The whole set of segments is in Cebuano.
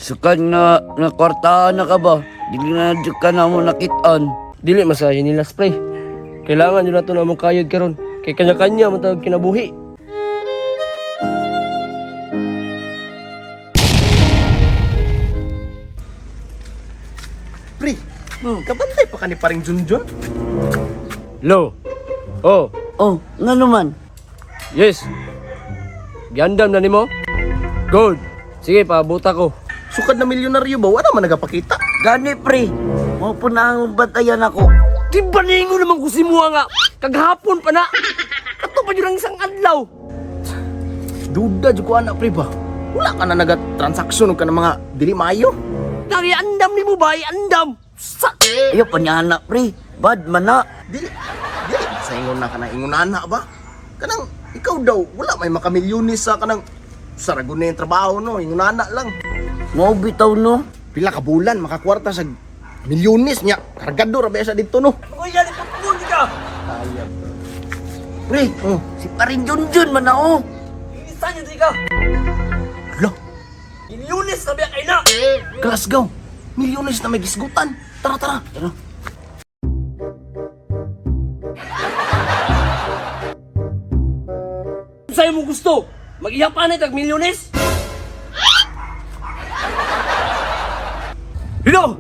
Sukad nga nakwartahan na ka ba? Dili na jud ka na mo nakitaan. Dili masahin nila, pre. Kailangan yun nato na mong kayod karon. Kay kanya-kanya man tawag kinabuhi. Pre, kabantay pa ka ni paring Junjun? Lo. Oh, Oh, nga naman. yes. Giandam na nimo? Good. Sige, pabuta ko. Sukad na milyonaryo ba? Wala man nagapakita. Gani pre, mo po na ang bantayan ako. Di ba ningo naman ko si Mua nga? Kaghapon pa na. Kato pa yun ang isang adlaw. Duda jud ko anak pre ba? Wala ka na naga-transaksyon og ka ng mga dili maayo. Nang iandam ni mo ba? Iandam. Sa... Ayo pa niya anak pre. Bad man na. Dili dili sa ingon na ka na ingon na ba? Kanang ikaw daw wala may makamilyonis sa kanang saragon na yung trabaho no, ingon na lang. Mao bitaw no. Pila ka bulan makakwarta sa milyones niya. Kargado ra ba sa dito no? Kuya, lipot ka. Pre, Oh, si paring Junjun man na oh. Isa niyo di ka. lo, Ilunis na biya kay na. Glasgow. Milyones na may gisgutan. Tara, tara. Tara. Sa'yo mo gusto? Mag-ihapanay tag milyones? Hello!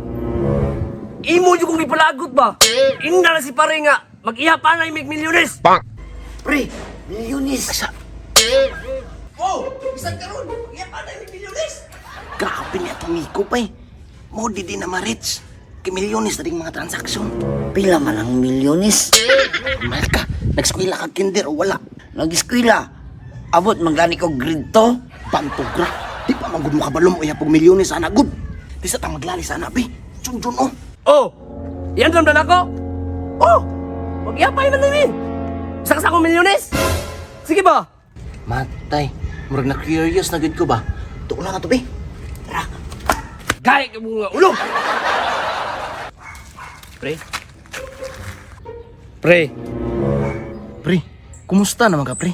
Imo yung kong ipalagot ba? Inda na si pare nga, mag-ihapanay mig milyones! Pre, milyonis. Asa? Oh! Bisan karon, mag-ihapanay mig milyones! Grabe niya itong Miko pa eh. Mo di din na ma-rich. Kay milyones na ding mga transaksyon. Pila man ang milyonis. Mahal ka. Nagskwela ka kinder o wala. Nag-eskwela. Abot man gani ko grade 2. Pantugra. Di pa man gud mo kabalom o yapog milyones ana gud. Di sa tang maglali sana be. Junjun oh. Oh! Iyan ramdan ako? Oh! Mag-iapay man namin! Isa ka sa akong milyones? Sige ba? Matay. Murag na curious na gud ko ba. Tuon na to be. Tara. Gaya ka mo nga ulo! Pre? Pre, Pre, kumusta naman ka pre?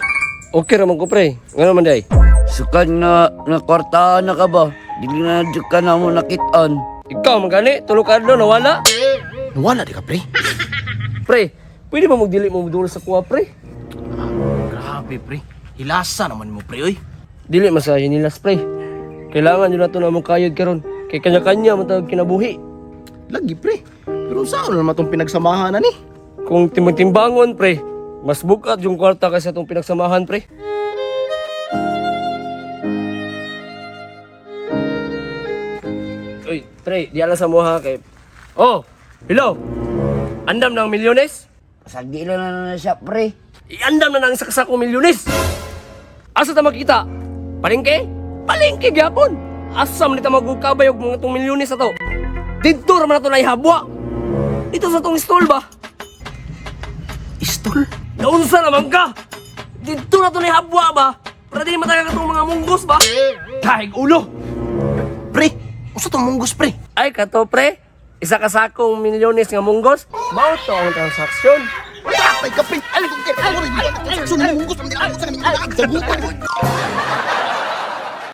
okay raman ko pre. Nga naman day? Sukad nga nakwartahan na ka ba? Dili na jud ka na mo nakitaan. Ikaw magani, tulo ka adlaw nawala. Nawala di ka pre. Pre, pwede ba magdili mo duol sa kuha pre? Grabe pre. Hilasa naman mo pre oy. Dili masahin nila pre. Kailangan yun nato na mong kayod karon. Kay kanya-kanya man tawag kinabuhi. Lagi pre. Pero saan naman itong pinagsamahan na ni? Kung timbang-timbangon pre, mas bukat yung kwarta kaysa itong pinagsamahan pre. Uy, pre, di ala sa muha kay. Oh, hello. Andam ng milyones? Pasagilo na na siya pre. Iandam na ng isa kong milyones. Asa ta makita? Palengke? Palengke gyapon. Asa man ta magukabay og mga tong milyones ato? Didto ra man ato naihabwa. Dito sa tong stall ba? Istol. Naunsa naman ka? Didto na to naihabwa ba? Para di matagal katong mga munggos ba? Kahig ulo. Pre, usa tong munggos pre. Ay kato pre, isa ka sakong milyones nga munggos. Mao to ang transaksyon. Tatay ka pre. Ay, ay, ay, ay, ay, ay, ay, ay, ay, ay, ay, ay, ay, ay, ay, ay, ay, ay,